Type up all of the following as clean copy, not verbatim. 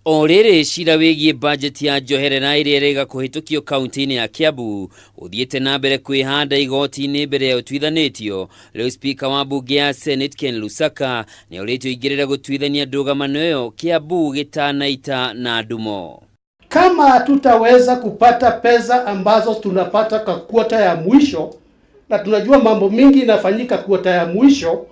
O rĩrĩ cira wĩgiĩ bajeti ya njoherera ĩrĩa ĩrĩga kũhĩtũkio kaunti-inĩ ya Kiambu ũthiĩte na mbere kwĩhanda igoti-inĩ mbere ya ũtuithanĩtio. Rĩu spika wa mbunge ya Senate Ken Lusaka nĩ orĩtio aingĩrĩre gũtuithania ndũgamano ĩyo Kiambu gĩtanaita na ndumo. Kama hatutaweza kupata pesa ambazo tunapata kwa kuota ya mwisho, na tunajua mambo mingi inafanyika kuota ya mwisho,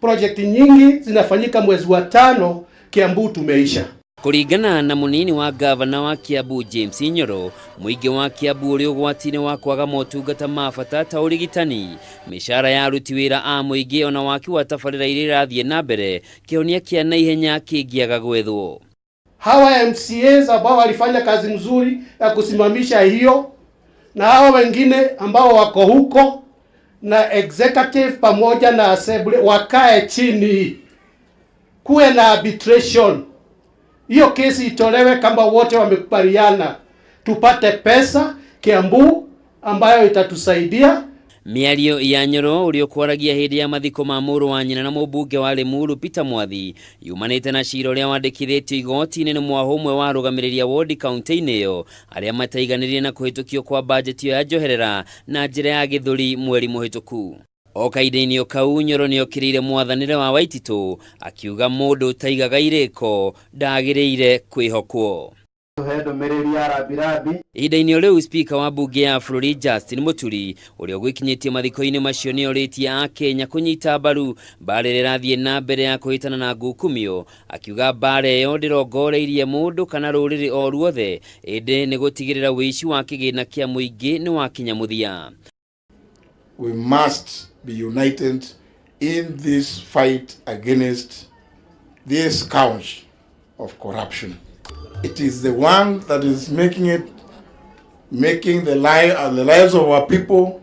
project nyingi zinafanyika mwezi wa 5, Kiambu tumeisha. Kũringana na mũnini wa gavana wa Kiambu James Nyoro, mũingĩ wa Kiambu ũrĩ ũgwati-inĩ wa kwaga motungata ma bata ta ũrigitani, mĩcara ya aruti wĩra a mũingĩ ona waki wa tabarĩra iria irathiĩ na mbere, kĩhonia kĩa naihenya kĩngĩaga gwethwo. Hawa MCAs ambao walifanya kazi mzuri ya kusimamisha hiyo, na hawa wengine ambao wako huko na executive pamoja na assembly wakae chini, kuwe na arbitration, hiyo kesi itolewe kama wote wamekubaliana, tupate pesa Kiambu ambayo itatusaidia. Mĩario ya Nyoro ũrĩa ũkwaragia hĩndĩ ya mathiko ma mũrũ wa nyina na mũmbunge wa Limuru Peter Mwathi yumanĩte na cira ũrĩa wandĩkithĩtio igoti-inĩ nĩ mwahũ ũmwe wa arũgamĩrĩri a wodi kaunti-inĩ ĩyo arĩa mataiganĩrire na kũhĩtũkio kwa bajeti ĩyo ya njoherera na njĩra ya gĩthũri mweri mũhĩtũku. O kahinda-inĩ o kau Nyoro nĩokĩrĩire mwathanĩre wa Waititũ akiuga mũndũ ũtaigaga irĩko ndagĩrĩire kwĩhokwo. Tũhe ndũmĩrĩri ya rambirambi. Ihinda-inĩ o rĩu spika wa mbunge ya bũrũri Justin Muturi ũrĩa ũgwĩkinyĩtie mathiko-inĩ macio nĩ orĩtie akenya kũnyita mbaru mbara ĩrĩa ĩrathiĩ na mbere ya kũhĩtana na ngukumio, akiuga mbara ĩyo ndĩrongoreirie mũndũ kana rũrĩrĩ o ruothe, ĩndĩ nĩ gũtigĩrĩra ũici wa kĩgĩna kĩa mũingĩ nĩ wakinya mũthia. We must be united in this fight against this scourge of corruption. It is the one that is making the lives of our people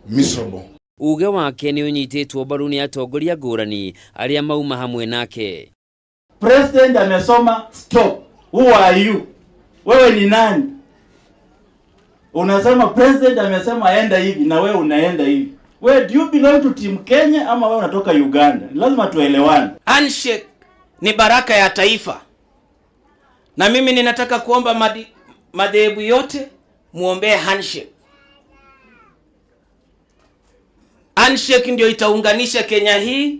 miserable. Uge wake nĩ ũnyitĩtwo mbaru nĩ atongoria ngũrani arĩa mauma hamwe nake. President amesoma stop. Who are you? Wewe ni nani? Unasema president amesema aenda hivi na wewe unaenda hivi. Wewe, do you belong to Team Kenya ama wewe unatoka Uganda? Lazima tuelewane. Handshake ni baraka ya taifa. Na mimi ninataka kuomba madhehebu yote muombee handshake. Handshake ndio itaunganisha Kenya hii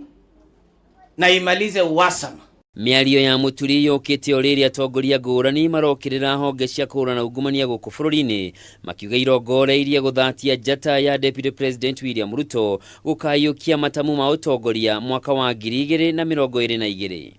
na imalize uhasama. Mĩario ya Muturi yũkĩte o rĩrĩa atongoria ngũrani marokĩrĩra honge cia kũhũrana ungumania gũkũ bũrũri-inĩ makiuga irongoreirie gũthatia njata ya Deputy President William Ruto gũkayũkia matamu ma ũtongoria mwaka wa 2022.